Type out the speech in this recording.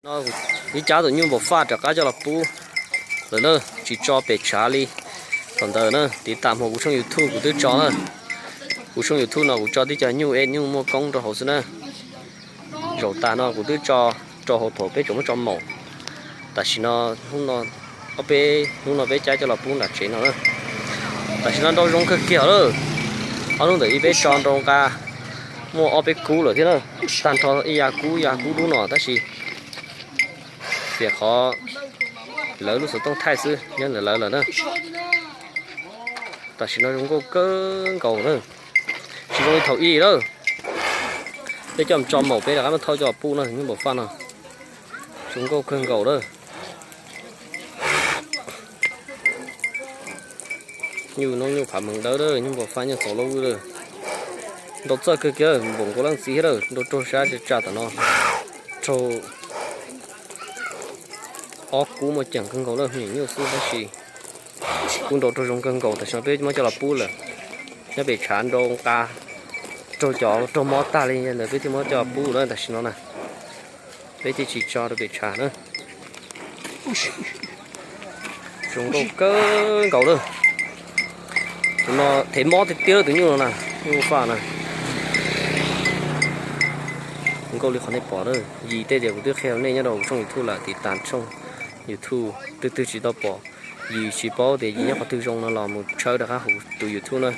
No ib cab tus nyuj npau faj rov qab coj los pub lawm na, tsis tso pem tshav li. Thaum ntawd na, tiv tam hmo kuv tshooj YouTube kuv twb tso na. Kuv tshooj YouTube no kuv tso tib co nyuj ej nyuj muaj koob rau hauv xwb na. Zaum tas no kuv twb tso rau hauv thaum peb tseem muab tso maum. Tam sim no, ob peb hnub no peb cab coj los pub nram tsev no na. Tam sim no nrau zoo kawg kiag lawm. Ob hnub ntawm ib peb tso nrau nqa muaj ob peb kub lawm thiab na. Tag nrho ib ya kub ya kub dub no tab sis tiam qhov lawv lub xov tooj thaij xwb nyob ntawm lawv lawm na. Tam sim no zoo nkauj kawg nkaus na, tsis zoo li thaum ub lawm. Peb coj mus tso maum peb rov qab muab thauj coj pub na, nyuj npau faj no zoo nkauj kawg nkaus lawm. Nyuj noob nyuj phav mees dawb lawm, nyuj npau faj nyuj txaus loj lawm. Nrau txawj kawg kiag, npaum nkaus leej txiv thiab lawm, nrau raug sab tsa tam no. Raug ob kub muaj ceem kawg nkaus lawm, me nyuam nyuj xwb tab sis kuj nrau raug zoo kawg nkaus. Tam sim no peb muab coj los pub lawm, nyob pem tshav nrau nqa raug cov raug mob tag li ntawd peb thiaj muab coj los pub lawm tam sim no na. Peb thiaj tsis tso rau pem tshav na. Zoo nkauj kawg nkaus lawm. Tus no thev mob tiag tiag lawm tus nyuj no na, nyuj faj na. Zoo nkauj li qhov nej pom na, yim tej tias kuv twb qhia nej nyob rau hauv tshooj YouTube lawm, tiv tam tshooj YouTube twg twg tsis tau pom, yim tsis paub tias yim nyob qhov twg zoo no los mus tshawb rov qab hauv tus YouTube na.